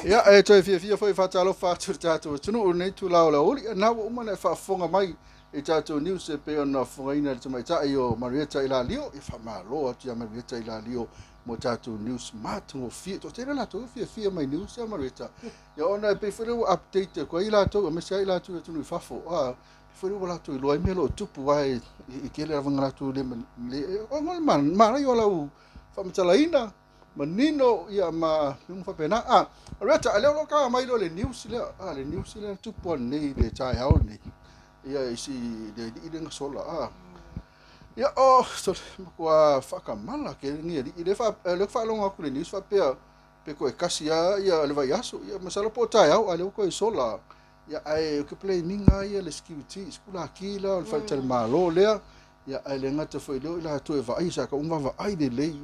Ia, e toe fiafia foi e faatalofa atu i le tatou atunuu i lenei itula o le aoauli. Ia, na ua uma ona e faafofoga mai i tatou news e pei ona fofogaina e le tamaitai o Marieta Ilalio. Ia, faamalo atu ia Marieta Ilalio mo tatou news matagofie. Toatele latou e fiafia mai news ia Marieta. Ia, ona e pei foi lea ua update atu ai latou, aemaise ai latou i atunuu i fafo. Ah, pei foi lea ua latou iloa ai mea o lo o tupu, aua e tele lava ina latou le, le, ona o le manaia o lau faamatalaina manino ia ma mea uma faapena. Ah, Marieta, a lea o lo o taga mai loa le news lea, ah, le news lea na tupu ananei i le taeao lenei. Ia, i si le alii lea na sola. Ah, ia, oh, sorry, matua faatamala tele lenei alii. Lea fa, lea faalogo atu i le news faapea, pe toe tasi lava ia le vaiaso. Ia, masalo po o taeao, a lea ua toe sola. Ia, ae ou te blame ina ia le security, sikulaki la o le faletalimalo lea. Ia, ae le gata foi i lea o i latou e vaai, sa tatau ona vaavaai lelei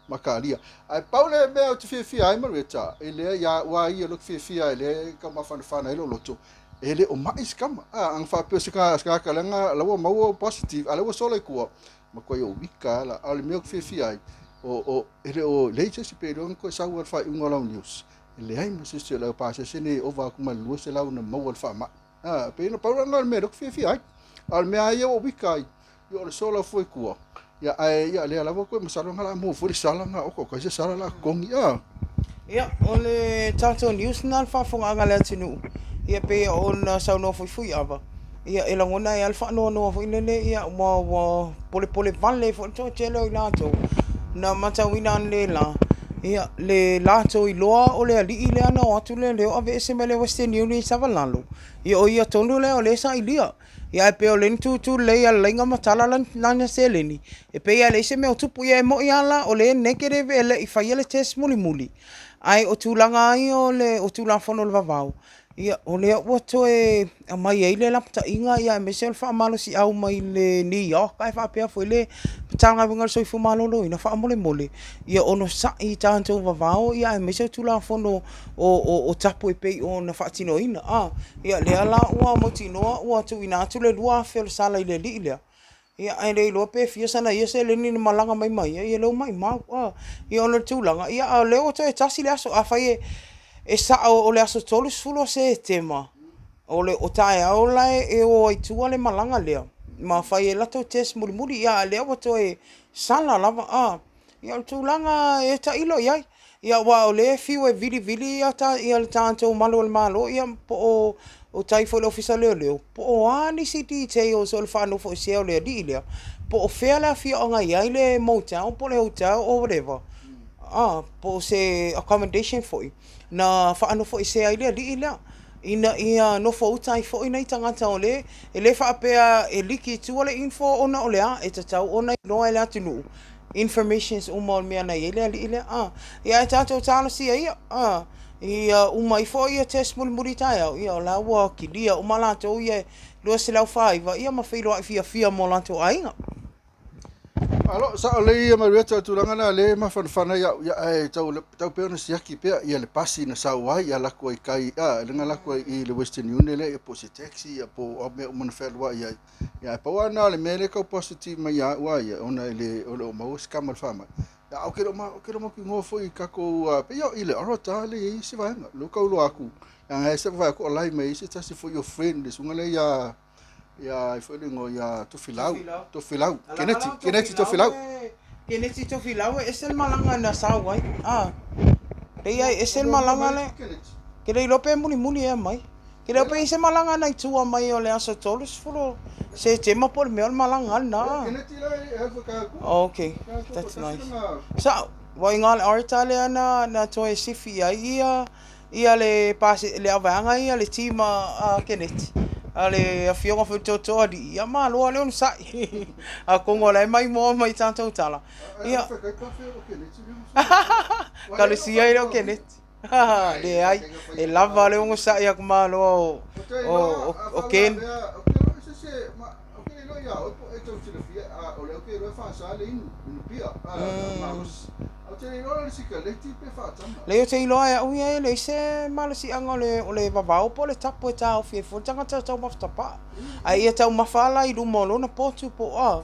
ma kalia. Ae pau le mea ou te fiafia ai Marieta, i lea ia au lava ia lea ou te fiafia ai, lea e taumafanafana ai lou loto, e le o mai se tama. A ana faapea o se tagata leaga la ua maua ua positive, a o lea ua sola i tua, matuai ou ika lava la. A o le mea ou te fiafia ai, o, e le o leai se isi, pe iloa na toe sau lava i le faaiuga o lau news, e leai ma se isi o le au pasese nei e ova atu ma le 200 na maua i le faamai. A, pei na pau lena o le mea lea ou te fiafia ai. A o le mea lava ia ua ou ika ai, ia o le sola foi i tua, ia ae ia lea lava koe masalo na o le a maua foi le sala na oka oka ai se sala o le a totogi a. Ia, o le tatou news lena le faafofogaaga a le atunuu, ia pei ona saunoa foi Fuiava, ia e lagona ai lava le faanoanoa foi lele, ia ua ua polepole vale foi le toatele o i latou na matauina analeila, ia le latou iloa o le alii lea na o atu leoleo aveese mai le Western Union i Savalalo, ia o ia tonu lea o lea e sailia. Ia ae pei o lea na tutu lelei e lana matala lana seleni, e pei lava e leai se mea o tupu. Ia e moni lava la o lea e negative e le i faia le test mulimuli, ae o tulaga lava ia o le Tulafono o le Vavao, ia o lea ua toe aumai ai le lapataiga aemaise o le faamalosiau mai le NEOC ae faapea foi le Matagaluega o le Soifua Maloloina, faamolemole, ia onosai i tatou vavao aemaise o Tulafono o tapu e pei ona faatinoina. Ia lea la ua mautinoa ua tuuina atu le $2,000 o le sala i le alii lea, ia ae le iloa pe fia sana ia seleni na malaga mai ma ia, ia lea ua maumau. Ia ona o le tulaga, ia a o lea ua toe tasi le aso, afai e sao o le aso 30 o Setema, o taeao la e o ai i tua le malaga lea ma fai ai latou test mulimuli, ia a o lea ua toe sala lava. Ia o le tulaga e tailo i ai, ia aua o lea e fiu e vilivili le tatou malu o le Malo ia po o tai foi i le Ofisa o Leoleo, po o a nisi details o le faanofoesea o le alii lea, po o fea le afioaga e i ai le motel po o le hotel or whatever, po o se accommodation foi na faanofoesea ai le alii lea, ina ia nofouta ai foi nai tagata o lea, e le faapea e liki i tua le info ona o le a, e tatau ona iloa e le atunuu informations uma o le mea na i ai le alii lea. A, ia ae tatou talosia ia, a, ia uma ifo ia test mulimuli taeao, ia o la ua kilia uma latou ia 249, ia ma feiloai fiafia ma o latou aiga. Malo, sao lelei ia Marieta, o le tulaga lena lea e mafanafana ai au, ia ae tau, tau pea ona siaki pea ia le pasi na sau ai, ia alu atu ai i tai, a, lea na alu atu ai i le Western Union lea, ia po o se taxi, ia po o a mea uma na fealuai ai. Ia ae pau lava lena o le mea lea e tau positive mai ia au a ia, ona e le, o le o maua se tama i le faamai. Ia, ae ou te le o, ou te le o mautinoa foi i tatou, pei lava i le Arota lea e i ai isi vaega, lea ua tau iloa atu, leaga e se vaai atu o live mai ai se tasi foi o friend, le susuga lea ia, ia ai foi le igoa ia Tofilau, Tofilau, Keneti, Keneti Tofilau. Keneti Tofilau e ese le malaga na sau ai. A, pei e ese le malaga lea. Ke le iloa pe mulimuli ea mai. Ke le iloa pe i ai se malaga na i tua mai o le aso 30 o Setema po o le mea o le malaga lena. Okay, that's nice. Sao, ua iga le Arta lea na, na toe sifi ai ia ia le pasi, le auvaega ia le team a Keneti, a le afioga foi i le Tootooalii, ia malo lava le onosai. Atonu o la e maimoa mai i tatou tala. Ia. Kalosia ai lea o Keneti. Leai, e lava le onosai a Malo o Ken. Leai ou te iloa e au ia e leai se malosiaga o le vavao po o le tapu e taofi ai fua le tagata taumafa tapaa. Ae ia taumafa lava la i luma o lona potu po o a.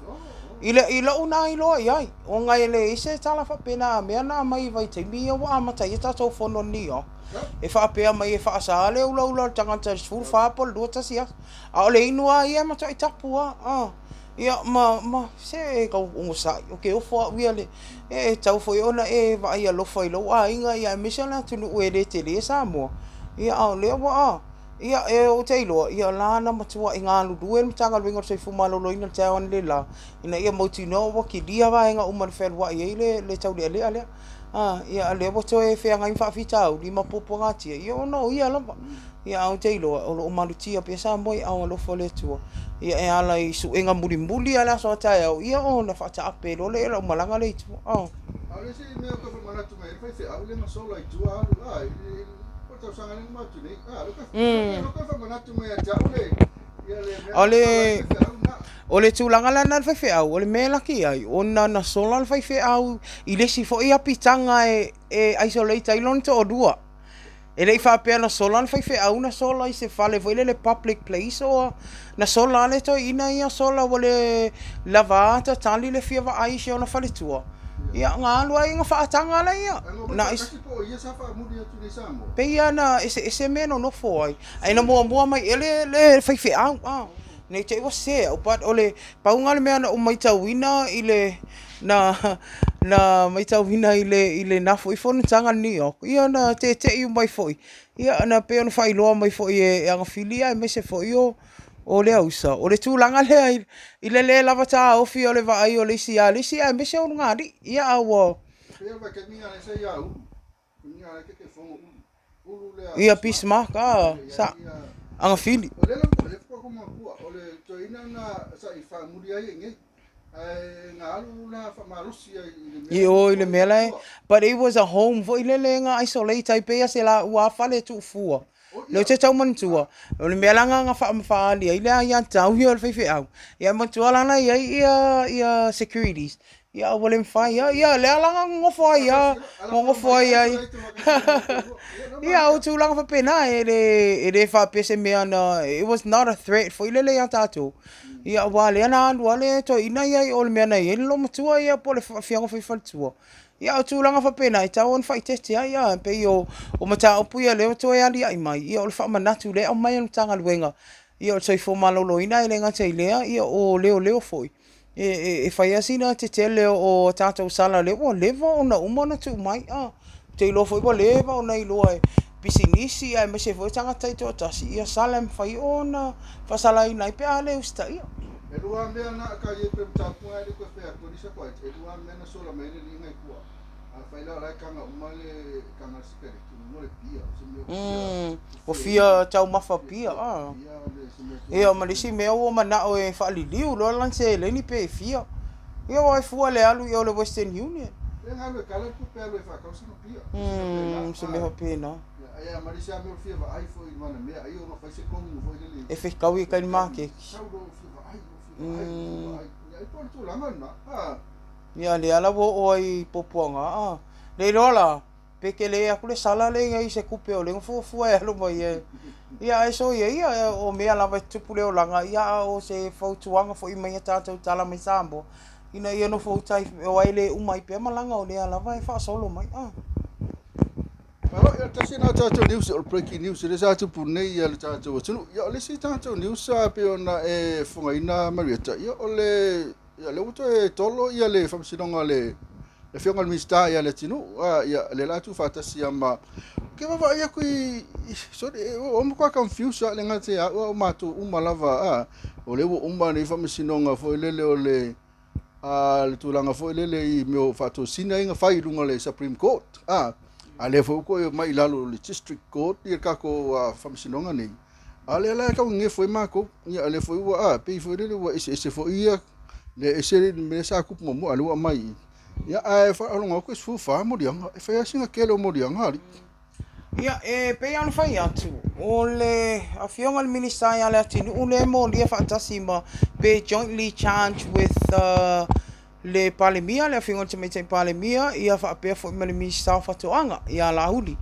I le i lou na iloa i ai, ona e leai se tala faapena a mea na aumai i vaitaimi ia ua amata ai a tatou fono i New York, e faapea mai e faasa le ulaula o le tagata i le 14 po o le 21 aso. A o le inu lava ia e matuai tapu lava, a. Ia, ma, ma, se e tau onosai, ou te ofo au ia le, e tatau foi ona e vaai alofa i lou aiga, ia aemaise o le atunuu e le tele Samoa, ia a o lea ua, a. Ia, e ou te iloa, ia o la na matuai galulue le Matagaluega o le Soifua Maloloina i le taeao analeila, ina ia mautinoa ua kilia vaega uma na fealuai ai le, le taulealea lea. A, ia a o lea ua toe feagai ma faafitauli ma puapuagatia, ia ona o ia lava. Ia ae ou te iloa, o lo o malutia pea Samoa i aao alofa o le Atua, ia e ala i suega mulimuli lava i le aso a taeao, ia ona faataape loa lea o le aumalaga lea i tua. A o le isi mea ou te faamanatu mai ai le faifeau lea na sola i tua alu a i le po o le tausaga lea na uma atu nei a lea ou te faamanatu mai ia te au le ia le mea O na sola ai le le faifeau lena. O le tulaga la lena i le faifeau, o le mea e laki ai, ona na sola le faifeau i le isi foi apitaga e isolate ai lona toalua. E le i faapea na sola le faifeau na sola i se fale foi lele public place or na sola lava le toeaina ia sola ua le lava a tatali le fia vaai i si ona faletua. Ia na alu ai na faataga lea. Ae na omai Na faatasi po o ia sa faamuli atu nei i Samoa? Pei lava na eseese mea e nonofo ai, ae na muamua mai ea le le faifeau a, ne i te i ua sese au, but o le pau lena o le mea na ou matauina i le na na matauina i le i lena foi fonotaga i New York, ia na tete'i uma ai foi, ia na pei ona faailoa mai foi e Agafili aemaise foi o o Leausa, o le tulaga lea i i le le lava taofi o le vaai o le isi ia le isi aemaise o ulugalii. Ia a ua E pei o le vaitaimi lena lea sa ia Ulu, lena lea e Taitaifono Ulu, Ulu lea Ia Bismarck. Bismarck, a, Ia sa, ia Agafili. O lea lava, o lea faatoa ou manatua, o le toeaina lena sa i faamuli ai i inei, ae na alu la faamalosi ai i le mea I la o i nofo le ai mea la e, tua. but it was a home foi lele na isolate ai pei a se laua fale tuufua. O Lea ou ia, te tau manatua, o le mea la na faaali ai le aiatatau ia o le faifeau, ia manatua la na i ai ia ia securities, ia ua le mafai lava, ia lea la na nonofo ai lava, faatasi ala fua nonofo mai ai ai. isolate faatasi ma le toalua. Ia na Ia, o manaia. tulaga faapena, e le faapea se mea na, it was not a threat foi lele ia tatou. Ia, aua o lea na alu lava le toeaina ia i o i le mea na i ai le loomatua ia po o le afioga foi i le faletua. Ia, o tulaga faapena e tatau ona faaeteete ai, a, e pei o mataupu ia lea ua toe aliae mai, ia o le faamanatu lea e aumai e le Matagaluega, ia o le Soifua Maloloina, e le gata i lea, ia o leoleo foi. E fai lava sina tetele o tatou sala lea ua leva ona uma ona tuu mai. Ou te iloa foi ua leva ona iloa e pisinisi aemaise foi o tagata taitoatasi ia sala e mafai ona faasalaina ai pe a le usitaia. E lua mea na ka i pe mataupu ngai le koe fai atu ni sa koe. E lua mea na sola mai le liga i tua. A fai la o la e taga uma le taga le sikareti mo le pia. O se mea ua fia Ua ua fia fia inu. taumafa Fia pia, fia a. pia le se mea Ia, tulaga ma le isi faapena. mea ua manao e faaliliu loa lana seleni pe fia. Ia, aua e fua i le alu i o i le Western Union. Le na alu e kala le tupe alu e faatau sina pia. O se mea faapena. Se mea A faapena. ia ai a ma le isi lava mea o le fia vaai foi i mana mea ai ona fai se komu foi lele E fekau i e kai le fekau maketi. sau loa ua fia vaai, ua fia vaai, ua fia vaai. Ia ai po o le tulaga lena. A Ia, lea la ua oo ai i puapuaga, a. Le iloa la, pe tele atu le sala lea i ai i se tupe o lea na fuafua e alu mai ai. Ia, ae soia ia, o mea lava e tutupu i le olaga, ia a o se fautuaga foi mai a tatou tala mai Samoa, ina ia nofouta ai, aua e le uma ai pea malaga o lea lava e faasolo mai. A. Malo, ia tasi lena o tatou news, o le breaking news lea sa tupu nei ia le tatou atunuu. Ia o le isi tatou news sa pei ona e fofogaina Marieta, ia o le ia lea ua toe tolo ia le faamasinoga a le afioga i le Minisita ia Leatinuu, a ia lea la tuufaatasi ia ma ou te vaavaai atu i sorry, ua matua confuse lava le gata ia au a o matou uma lava, a o lea ua uma nei faamasinoga foi lele o le a le tulaga foi lele i mea o faatosina ia na fai i luga o le Supreme Court, a a lea foi ua toe omai i lalo o le District Court ia le tatou faamasinoga nei, a lea la e tau nenefu ai matou, ia a lea foi ua a pei foi lele ua eseese foi ia le ese le mea sa tupu muamua, a lea ua aumai i ia ae faalogo atu e 14 moliaga e fai lava sina tele o moliaga alii. Ia, e pei lava ona fai atu, o le Afioga i le Minisita ia Leatinuu lea e molia faatasi ma pe jointly charged with le Palemia, le Afioga i le Tamaitai Palemia, ia faapea foi ma le Minisita o Faatoaga ia Laauli.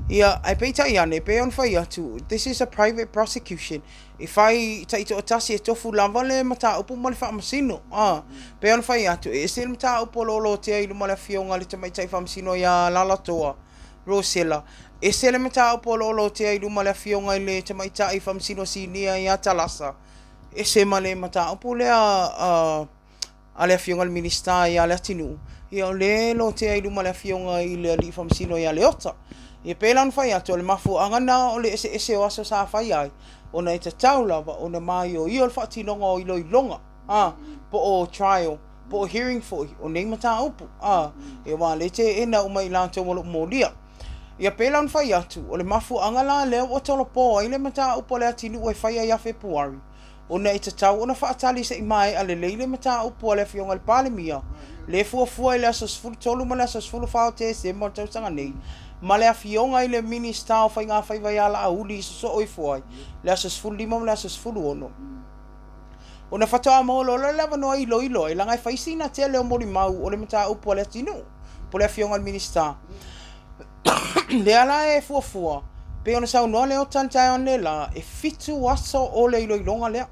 Ia, ae peitai ane, e pei ona fai atu, this is a private prosecution, e fai taitoatasi e tofu lava le mataupu ma le faamasino. A, pei ona fai atu, e ese le mataupu o lo o lotea i luma o le Afioga i le Tamaitai Faamasino ia Alaalatoa Rosella, ese le mataupu o lo o lotea i luma o le Afioga i le Tamaitai Faamasino Sinia ia Talasa, ese ma le mataupu lea a a le Afioga i le Minisita ia Leatinuu, ia o lea e lotea i luma o le Afioga i le Alii Faamasino ia Leota. Ia pei la ona fai atu, o le mafuaaga lena o le eseese o aso sa fai ai, ona e tatau lava ona maioio le faatinoga o iloiloga, a, po o trial, po o hearing foi o nei mataupu, a, aua o lea e teena uma e i latou o lo o molia. Ia pei la ona fai atu, o le mafuaaga la lea ua tolopo ai le mataupu a Leatinuu e faia ia Fepuari, ona e tatau ona faatali se i maea lelei le mataupu a le Afioga i le Palemia, lea e fuafua i le aso 13 ma le aso 14 o Tesema o le tausaga nei, ma le Afioga i le Minisita o Faigafaiva ia Laauli i sosoo ifo ai, le aso 15 ma le aso 16. Ona faatoa maua loa lea o le avanoa e iloilo ai, leaga e fai sina tele o molimau o le mataupu a Leatinuu, po o le Afioga i le Minisita. Lea la e fuafua, pei ona saunoa Leota i le taeao analeila, e 7 aso o le iloiloga lea,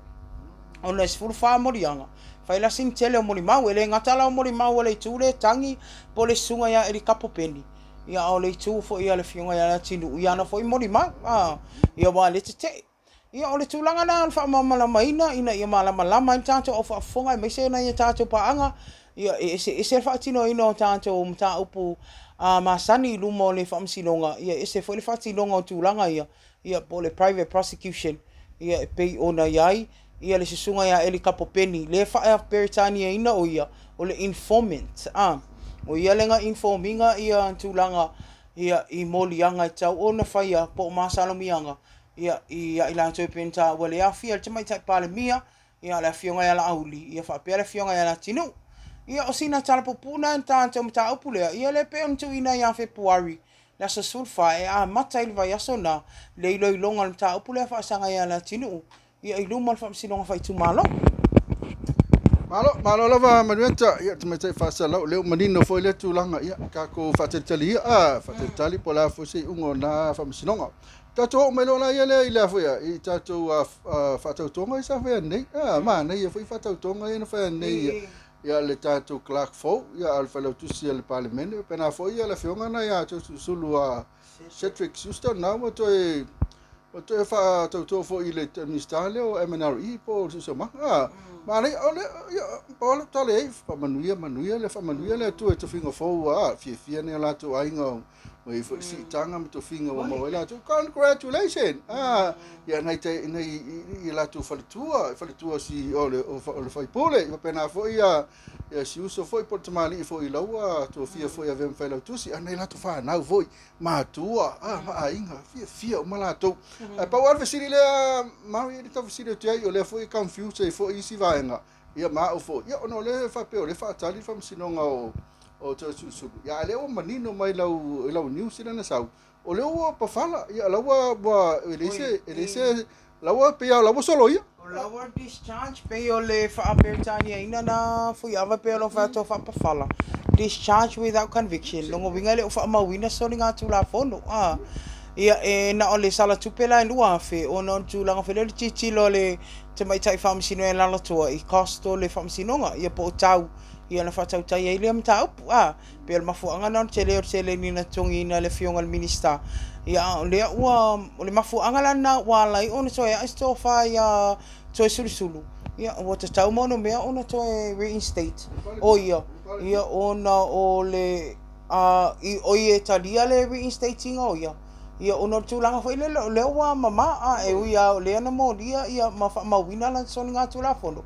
ona e 14 moliaga, fai la sina tele o molimau. E le gata la o molimau a le itu lea e tagi po o le susuga ia Elikapo Peni, ia a o le itu foi a le Afioga ia Leatinuu i ana foi molimau, a, ia aua o lea e tetee. Ia, o le tulaga lena o le faamalamalamaina ina ia malamalama ai le tatou au faafofoga aemaise nai a tatou paaga, ia, e eseese le faatinoina o tatou mataupu masani i luma o le Faamasinoga, ia e ese foi le faatinoga o tulaga ia, ia po o le private prosecution, ia e pei ona i ai ia le susuga ia Elikapo Peni, lea e faa-Peretaniaina o ia o le informant, a, o ia lea na inform ina ia tulaga ia i moliaga e tatau ona faia po o masalomiaga ia ia i latou e pei ona taua le aafia i le Tamaitai Palemia, ia le Afioga ia Laauli, ia faapea le Afioga ia Leatinuu. Ia o sina tala puupuu lena i le tatou mataupu lea, ia lea pei ona tuuina ia Fepuari le aso 14 e amata ai le vaiaso lena le iloiloga o le mataupu lea faasaga ia Leatinuu ia i luma o le Faamasinoga Faaitumalo. Malo, malo lava Manueta, ia tamaitai faasalalau, lea ua manino foi lea tulaga, ia tatou faatalitali ia, a, faatalitali po o le a foi se iuga o na faamasinoga. Tatou oo mai loa la ia lea i le a foi i tatou faatautoga ia sa faia nei, a, manaia foi faatautoga ia na faia nei ia le tatou clerk fou, ia a o le failautusi a le Palemene, faapena foi ia le afioga lena ia Toeolesulusulu a Cedric Schuster, na ua toe Ua toe faatauto foi i le Minisita lea o MNRE po o le Siosiomaga. Ah, manaia, o le, ia, pau lava lau tala i ai, faamanuia, manuia le, faamanuia le Atua i tofiga fou ua, ah, fiafia nai o latou aiga ua i ai foi le siitaga ma tofiga ua maua ai latou. Congratulations! Ah, ia nai tai, nai, i, i latou faletua, faletua si, o le, o, o le faipule, faapena foi ia, ia si uso foi po o le tamalii foi i lau ua tofia foi e avea ma failautusi, a nai latou fanau foi. matua a ma aiga fiafia uma latou. Ae pau lava le fesili lea Mary e le tau fesili atu ai, o lea foi e confuse ai foi isi vaega ia ma au foi, ia ona o lea e faapea o lea e faatali le faamasinoga o o Toeolesulusulu, ia a o lea ua manino mai lau i lau news lea na sau, o lea ua pafala, ia la ua ua e leai se e leai se la ua pei lava o la ua soloia. O la ua discharge pei o le faa-Peretaniaina na Fuiava pei o lo o fai atu o faapafala, discharge without conviction, lona uiga e le o faamauina soligatulafono. A, ia e na o le sala tupe la e 2,000 ona o le tulaga foi lea o le tilotilo a le tamaitai faamasino e Alaalatoa i cost o le faamasinoga, ia po o tau ia ona faatautai ai lea mataupu. A, Pei o le mafuaaga lena o le tele o le seleni na totogiina e le Afioga i le Minisita, ia a o lea ua, o le mafuaaga la lena ua ala ai ona toe ae se tofa ia Toeolesulusulu, ia ua tatau ma onomea ona toe reinstate o ia, ia ona o le, a, i, oi e talia le reinstate ina o ia, ia ona o le tulaga foi lele o lea ua mama, a e ui lava o lea na molia ia ma faamauina lana soligatulafono,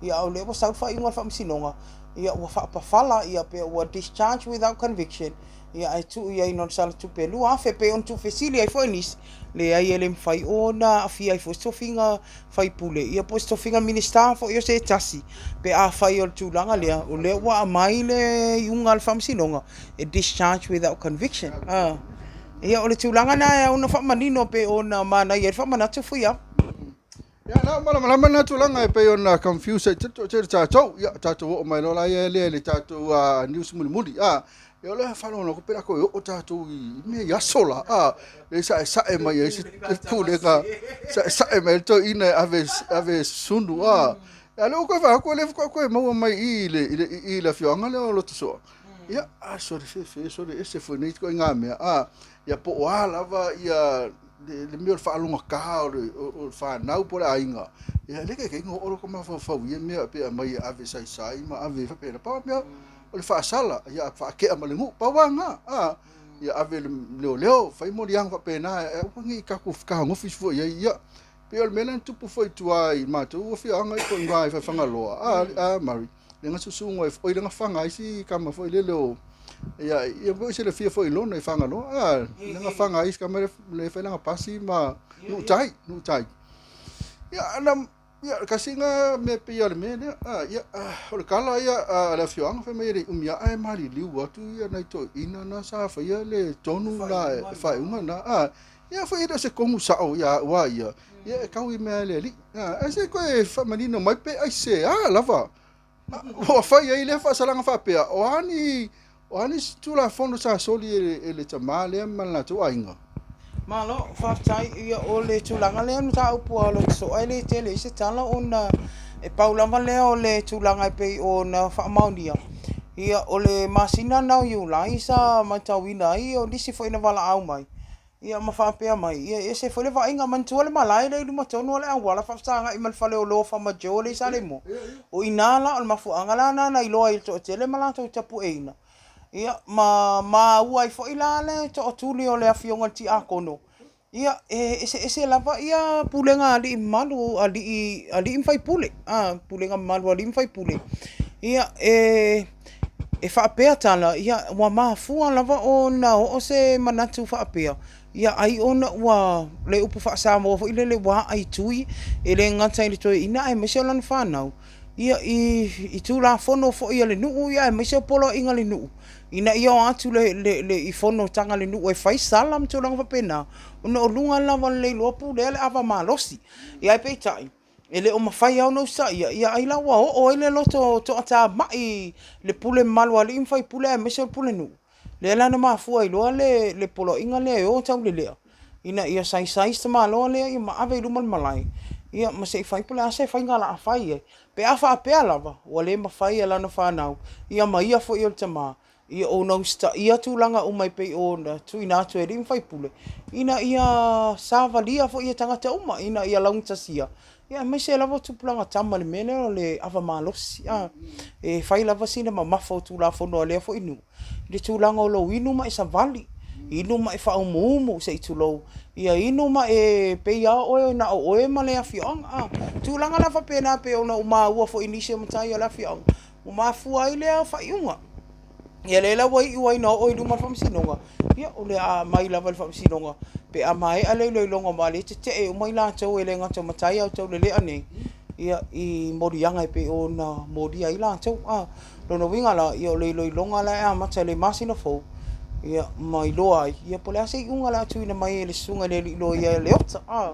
ia a o lea ua sau le faaiuga a le Faamasinoga, ia ua faapafala ia pe ua discharge without conviction ia ae tuu i ai na o le sala tupe 2,000 pei ona tuufesili ai foi nisi, leai e le mafai ona aafia ai foi se tofiga faipule ia po o se tofiga Minisita foi o se tasi pe afai o le tulaga lea o lea ua aumai le iuga a le Faamasinoga e discharge without conviction. Ia o le tulaga lena e ao ona faamanino pei ona manaia ai le faamanatu Fuiava. Ia, na o malamalama lena tulaga e pei ona confuse ai tele tatou. Ia, tatou oo mai loa la ia lea i le tatou news mulimuli. Ah, Ia o le faalogologo atu pe la toe oo tatou i mea i aso la, a, le saesae mai ai se pulega, saesae mai ai le toeaina e ave, ave sunu, a. A o lea ua toe vaai atu o lea faatoa toe maua mai i i le, i le afioaga lea o Lotosoa. Ia, a sole fefe, sole ese foi nei ituaiga mea, a. Ia po o a lava ia le mea o le faalogogata o le fanau po o le aiga, ia e le taitai ona oo lota mafaufau i ia mea pe aumai e ave saisai ma ave faapena. Pau o le mea, o le faasala, ia faatea ma le nuu, pau lava lena, a, ia ave i leoleo, fai moliaga faapena, e aua ne i tatou fetagofi fua i ai. Ia, pei o le mea lea na tupu foi i tua i matou afioaga i ina i Fagaloa, a, a Mary, lea na susu ai, oi lea na fana ai si tama foi lele o, ia, ia foi silafia foi i Lona i Fagaloa, a, lea na fana ai si tama lea e fai lana pasi ma Nuutai, Nuutai. Ia, na, Ia, tasi lena mea e pei lava o le mea lea. A, ia, o le tala ia a le afioaga, fai mai e le i umi ae maliliu atu ia nai toeaiina na sa faia le tonu na, le faaiuga na. A, ia foi e le o se tonu sao ia au a ia, ia e tau i mea a le alii. A, ae se i toe faamanino mai pe aisea lava ua fai ai lea faasalaga faapea, o a ni O a nisi Tulafono sa soli e le tama lea ma le latou aiga? Malo, faafetai. Ia, o le tulaga lea mataupu a Lotosoa e le tele ai se tala ona e pau lava lea o le tulaga e pei ona faamaonia. Ia, o le masina lena o Iulai sa matauina ai o nisi foi na valaau mai Ia ma faapea mai, ia e ese foi le vaaiga. Manatua le malae lea i luma tonu o le auala faafesagai ma le faleoloa o Famajo lea i Saleimoa. O i ina la, o le mafuaaga la lena na iloa ai e le toatele ma latou tapueina, ia ma maua ai foi la le tootuli o le afioga i le Tiakono. Ia, e eseese lava ia pulega a alii mamalu, alii, alii ma faipule, a, pulega mamalu a alii ma faipule. Ia, e E faapea tala, ia, ua mafua lava ona oo se manatu faapea, ia ai ona ua, le upu faa-Samoa foi lele ua a'a i tui, e le gata i le toeaina aemaise o lana fanau, ia, i Tulafono foi a le nuu aemaise o poloaiga a le nuu, ina ia o atu i fonotaga a le nuu e fai sala ma tulaga faapena, ona o luga lava o le le iloa pulea le ava malosi. Ia ae peitai, E le o mafai lava ona usitaia, ia ai la ua oo ai le loto toatamai i le pule mamalu a alii ma faipule aemaise o le pulenuu, lea la na mafua ai loa le poloaiga lea e o taulelea ina ia saisai si tamaloa lea ma ave i luma o le malae, ia ma se i fai po o le a se faiga o le a fai ai. Pe a faapea lava ua le mafai e lana fanau, ia ma ia foi o le tama Ia ona usitaia tulaga uma e pei ona tuuina atu e alii ma faipule, ina ia savalia foi e tagata uma, ina ia laugatasia, ia aemaise lava tupulaga tama i le mea lea o le ava malosi. A, e fai lava sina mamafa o Tulafono a lea foi nuu i le tulaga o lou inu ma e savali, inu ma e faaumuumu se i tulou, ia inu ma e pei lava o oe na o oe ma le afioaga. A, tulaga la faapena e pei ona ou maua foi i nisi o matai o le afioaga, Ua mafua ai lea faaiuga. Ia lea la ua iu ai ina oo i luma le Faamasinoga, ia o le a aumai lava i le Faamasinoga pe a maea le iloiloga aua o lea e tetee uma i latou e le gata o matai a o taulelea nei, ia i moliaga e pei ona molia ai latou. A, lona uiga la, ia o le iloiloga la e amata i le masina fou, ia ma iloa ai, ia po o le a se iuga o le a tuuina mai e le Susuga i le Alii Loia Leota. A.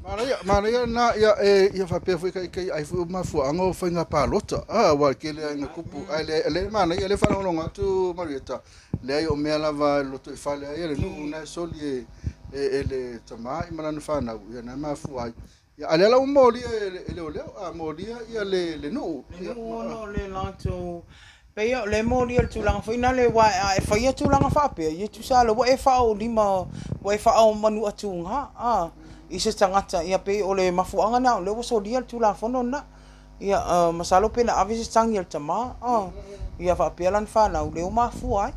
Manaia, manaia lena, ia, e, ia faapea foi tai ai foi o mafuaaga o faiga palota. Ah, aua e tele lava ina tupu, ae le, le manaia le faalogologo atu Marieta, leai o mea lava e lotoifale ai le nuu na e soli e, e, e le tama ma lana fanau, ia na e mafua ai. Ia, a o lea la ua molia e leoleo, a molia ia le nuu. Le nuu ona o le latou Pei o le molia i le tulaga foi lale aua a e faia tulaga faapea, ia tusa lava o lea ua e faaolima, ua e faaomanuatuga a, i se tagata, ia pei o le mafuaaga lena o lea ua solia le Tulafono lena. Ia, masalo pe na ave se tagi a le tama a, ia faapea lana fanau, lea ua mafua ai.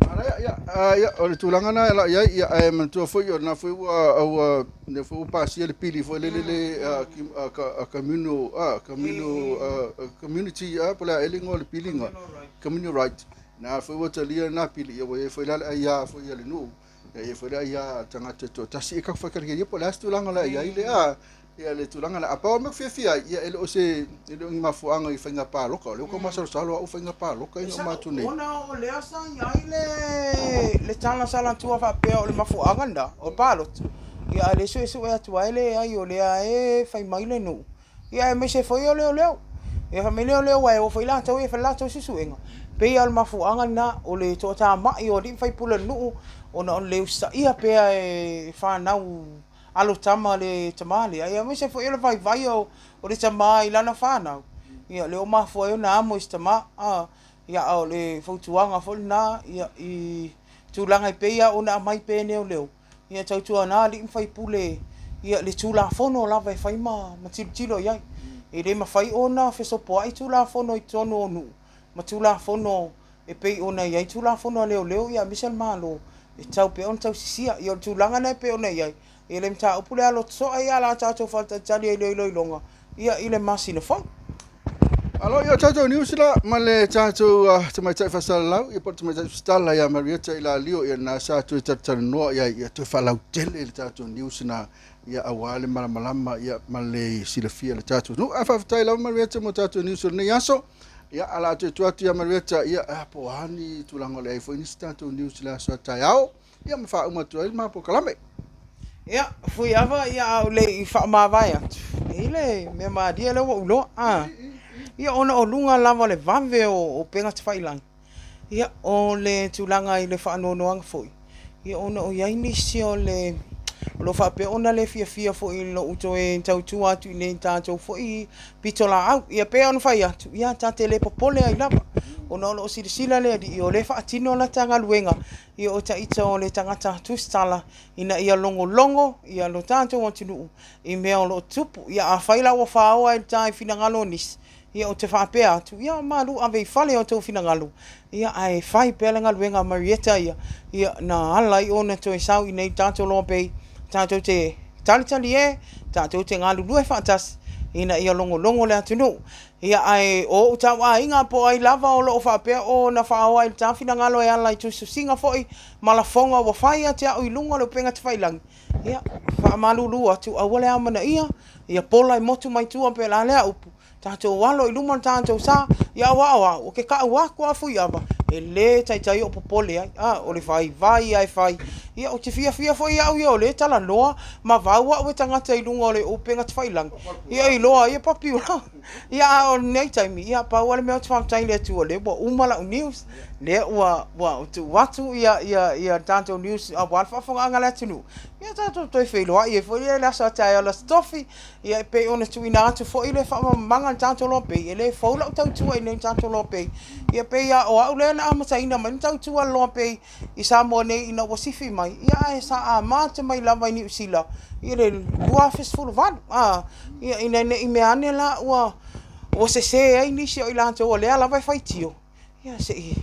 Manaia, ia, ia, o le tulaga lena e ala i ai, ia, ae manatua foi, o lena foi ua, ua, lea foi ua pasia le pili foi lele le a communal, a communal, community, a po o le a ea le igoa o le pili communal right. Na foi ua talia lena pili, ia ua i ai foi la le aia foi a le nuu, ia i ai foi le aia a le tagata e toatasi. E tatou faitalia po o le a se tulaga o le a i ai le a ia le tulaga lea. A pau o le mea ou te fiafia ai, ia e le o se, e le o ni mafuaaga i faiga palota. O lea ua tau masalosalo au faiga palota ina uma atu nei. Ona o lea sa i ai le le tala sa latua faapea o le mafuaaga lena o le palota, ia a o lea e suesue atu lava e leai o lea e fai mai le nuu, ia aemaise foi o leoleo. Ia fai mai leoleo aua e o foi latou e fai le latou suesuega. Pei lava o le mafuaaga lena o le toatamai o alii ma faipule o le nuu ona o le le usitaia pea e fanau alo tama a le tama lea, aemaise foi o le vaivai o le tama i lana fanau, ia lea ua mafua ai ona amo i se tama. Ia a o le fautuaga foi lena i tulaga e pei lava ona aumai pea e leoleo, ia tautuana alii ma faipule le Tulafono lava e fai ma tilotilo i ai. E le mafai ona fesopoai Tulafono i totonu o nuu ma Tulafono e pei ona i ai Tulafono a leoleo aemaise o le Malo e tatau pea ona tausisia. Ia o le tulaga lena e pei ona i ai le mataupu lea a Lotosoa, ia o le a tatou faatalitali ai i le iloiloga i le masina fou. Alo ia o tatou news la ma le tatou tamaitai faasalalau ia po o le tamaitai tusitala ia Marieta Ilalio ia na sa toe talatalanoa i ai ia toe faalautele le tatou news na ia aua le malamalama ia ma le silafia le tatou nuu. Ae faafetai lava Marieta mo tatou news o lenei aso. Ia o le a toe tuu atu ia Marieta ia po o a ni tulaga o le ai foi nisi tatou news i le aso a taeao ia ma faauma atu ai le ma polokalame. Ia, Fuiava, ia a ou le i faamavae atu, e i ai le mea malie lea ua ou iloa. A, ia ona o luga lava o le vave o upega tafailagi, ia o le tulaga i le faanoanoaga foi, ia ona o i ai nisi o le o lo o faapea ona le fiafia foi i lou toe tautua atu i inei i le tatou foi pitolaau. Ia pei ona fai atu, ia ta te le popole ai lava, ona o lo o silasila le Alii o lea e faatino lata galuega, ia o ita o le tagata tusitala ina ia logologo lo tatou atunuu i mea o lo o tutupu. Ia afai la ua faoa i le ta i finagalo o nisi, ia ou te faapea atu, ia malu ave i fale o outou finagalo, ia ae fai pea le galuega a Marieta ia, ia na ala ai ona toe sau i inei i le tatou Lower Bay, tatou te talitali e, tatou te galulue faatasi ina ia logologo le atunuu. Ia ae o ou tauaiga po o ai lava o lo o faapea ona faoa i le ta finagalo e ala i tusitusiga foi ma lafoga ua fai ia te au i luga o le upega tafailagi, ia, faamalulu atu, aua le amanaia, ia pola e motu mai tua pe o le a lea upu, tatou alo i luma le tatou sa, ia aua o au, ou te tau atu lava Fuiava, e le taitai ou popole ai, a, o le vaivai lava e fai. Ia ou te fiafia foi au ia o lea e talanoa ma vau au e tagata i luga o le upega tafailagi, ia iloa ai e papiula. Ia a o lenei taimi, ia pau lava le mea ou te faafetai i le Atua, o lea ua uma lau news, lea ua tuu atu ia le tatou news aua le faafofogaaga a le atunuu, ia tatou toe feiloai ai foi i le aso a taeao i le Aso Tofi, ia e pei ona tuuina atu foi le faamalamalamaga a le tatou Lower Bay, e le fou lau tautua i inei i le tatou Lower Bay, ia pei lava o au lea na amataina mai le tautua a le Lower Bay i Samoa nei ina ua sifi mai, ia ae sa amata mai lava i Niu Sila i le 2018, a, ia ina ne i meaane la ua sese ai nisi o i latou o lea lava e faitio, ia se i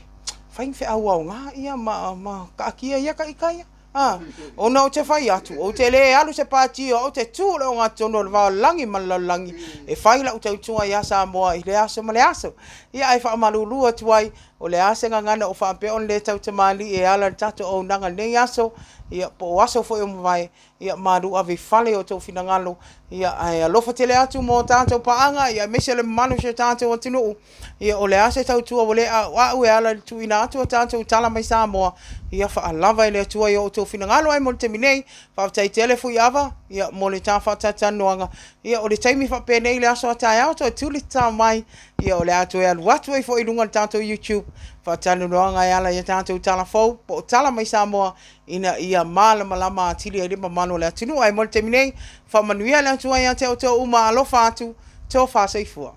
fai ni feau aoga ia ma taatia ia ita ia. A, ona ou te fai atu, ou te le alu i se pati o au ou te tu i le ogatotonu o le va o le lagi ma le lalolagi e fai lau tautua ia Samoa i lea aso ma lea aso. Ia ae faamalulu atu ai, o le a se gagana o faapea ona le tautamalii e ala i le tatou auaunaga i lenei aso, ia po o aso foi ua mavae, ia malu ave i fale o outou finagalo, ia ae alofa tele atu mo tatou paaga, ia aemaise le mamalu o si o tatou atunuu. Ia o le a se tautua ua le a'ua'u e ala i le tuuina atu o tatou tala mai Samoa, ia faalava e le Atua i o outou finagalo. Ae mo le taimi nei, faafetai tele Fuiava, ia mo le ta faatalatalanoaga. Ia o le taimi faapenei i le aso a taeao toe tuli tatao mai, ia o le a toe alu atu ai foi i luga o le tatou YouTube faatalanoaga e ala i a tatou tala fou po o tala mai Samoa ina ia malamalama atili ai le mamalu o le atunuu. Ae mo le taimi nei, faamanuia le Atua ia te outou uma, alofa atu, tofa soifua.